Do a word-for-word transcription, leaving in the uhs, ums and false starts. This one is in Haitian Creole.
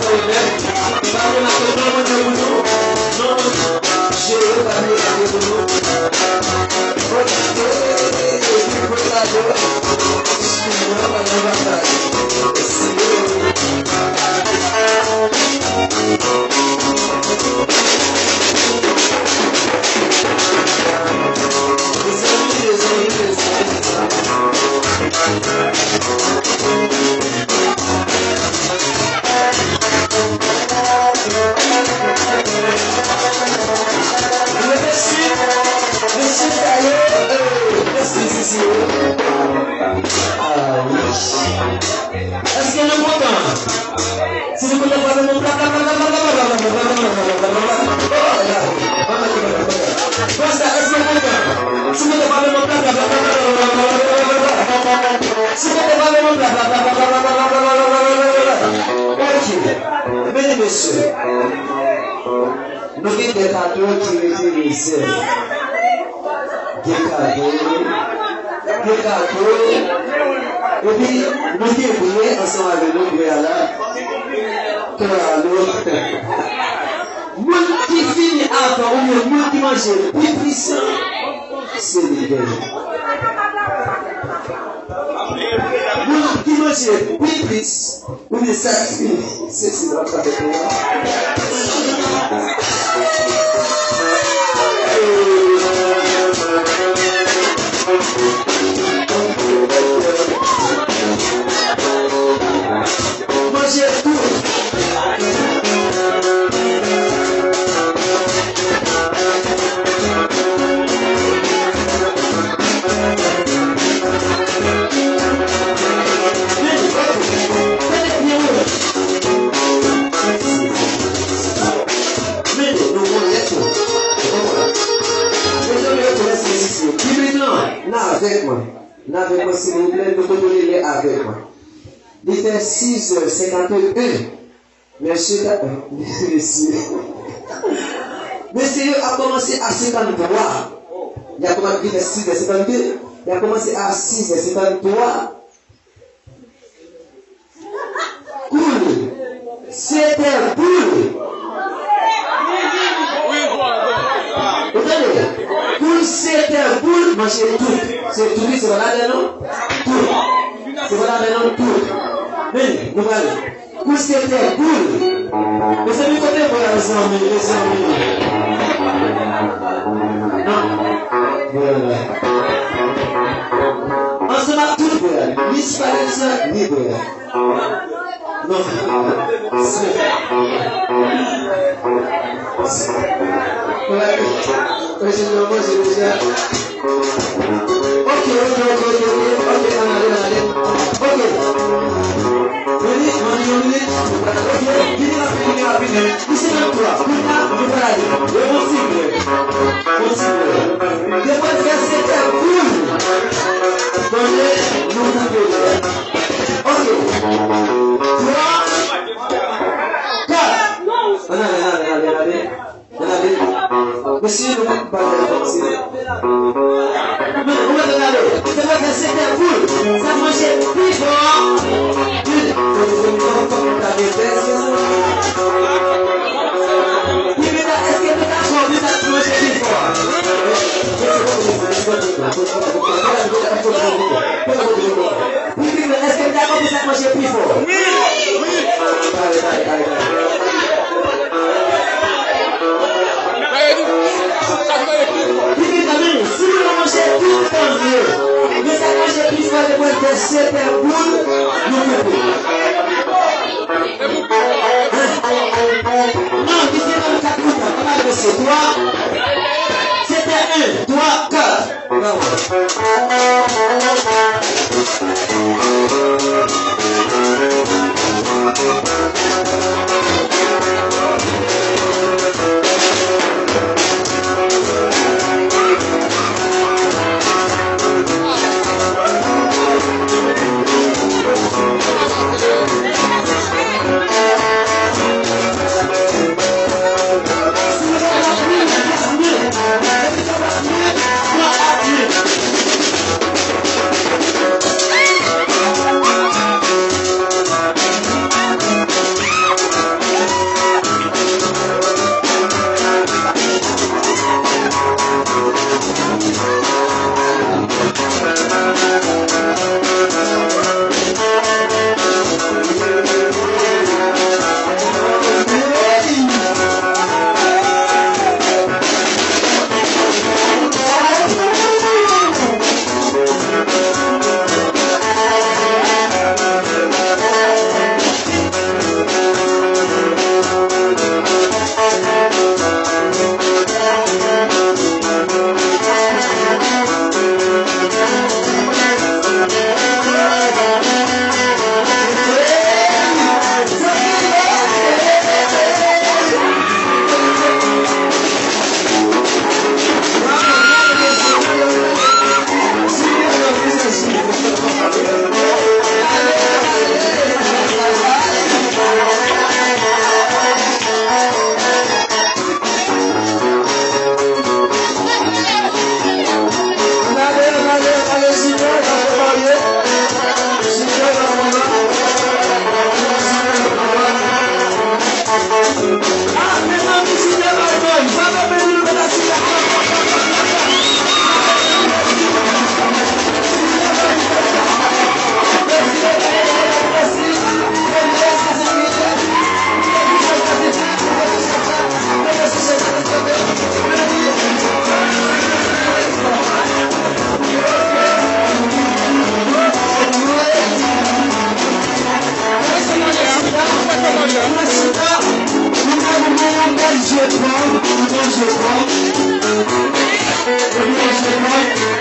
Mwen menm, pa gen maten non, mwen gen pou nou. Non, non, jere pa bliye maten pou nou. Bon, eh, eh, eh, eh, bon, la, bon. Mwen pa nan batay. Si, eh. Mezanmi, mezanmi, mezanmi. Mesye, mesye sa yo, euh, mesye, mesye. Ah, wi. Èske nou kontan? Si nou kontan, frape men nou pla, pla, pla. Konsa, èske nou kontan? Si nou kontan, frape men nou pla, pla, pla. Si nou kontan, frape men nou pla, pla. Ok. Medam, mesye, nou gen de kado ki rete rezève. Gen kado, gen kado. Epi, nou gen bwè ansanm avè nou, bwè a la. Klalo. Moun ki fini avan oubyen moun ki manje pi plis lan, se li k genyen. Moun ki manje pi plis, oubyen sa k fini, se, se sa k ap fè pou mwen. Manje tout. Mezanmi, rekonèt mwen. Mezanmi, rekonèt mwen isit. Piblik lan, n avèk mwen. N avèk mwen, silvouplè, nou kontwole lè avèk mwen. Li fè sis è senkant en. Mesye, ta-, mesye. Mesye yo ap kòmanse a senkant twa. Y ap kòmanse, li fè sis è senkant de. Y ap kòmanse a sis è senkant twa. Koul. Sèt è boul. Ou tande? Koul sèt è boul, manje tout. Se tout, wi, se pa ladan non? Tout. Se pa ladan non, tout. Men, nou prale. Koul sèt è boul. Mezanmi, kote bwè a, mezanmi, mezanmi? Non. Bwè a la. Ansanm ak tout bwè a. Ni Skyline sa, ni bwè a. Non. Wè. Wè, se nòmal, se deja. Ok, ok, ok, ok, ok, ok, ann ale, ann ale. Ok. Vini, mande yon minit. Ok, vini rapid, vini rapid. Li se nan twa. Kounye a, nou pral ale. Wi, bon, silvouplè. Bon, silvouplè. Depi l fè sèt è boul. Kounye a, nou koupe. Ok. Twa, kat. Ann ale, ann ale, ann ale, ann ale. Gade. Mesye, nou pa pale ankò, mesye. Men, ou mèt gade. Se pa fè sèt è boul. Sa k manje pi fò. Pi fò, èske nou dakò, nou ta manje pi fò? Piblik la, èske n dakò pou sa k manje pi fò? Wi! Wi! Pale, pale, pale, pale. Piblik la, men, si nou manje tout, tanmye. Men sa k manje pi fò, depi l fè sèt è boul, nou koupe. Non, li se nan kat koup la, pa mal mesye. Twa, sèt è en, twa, kat. Manje pòm, manje pòm. Manje pòm.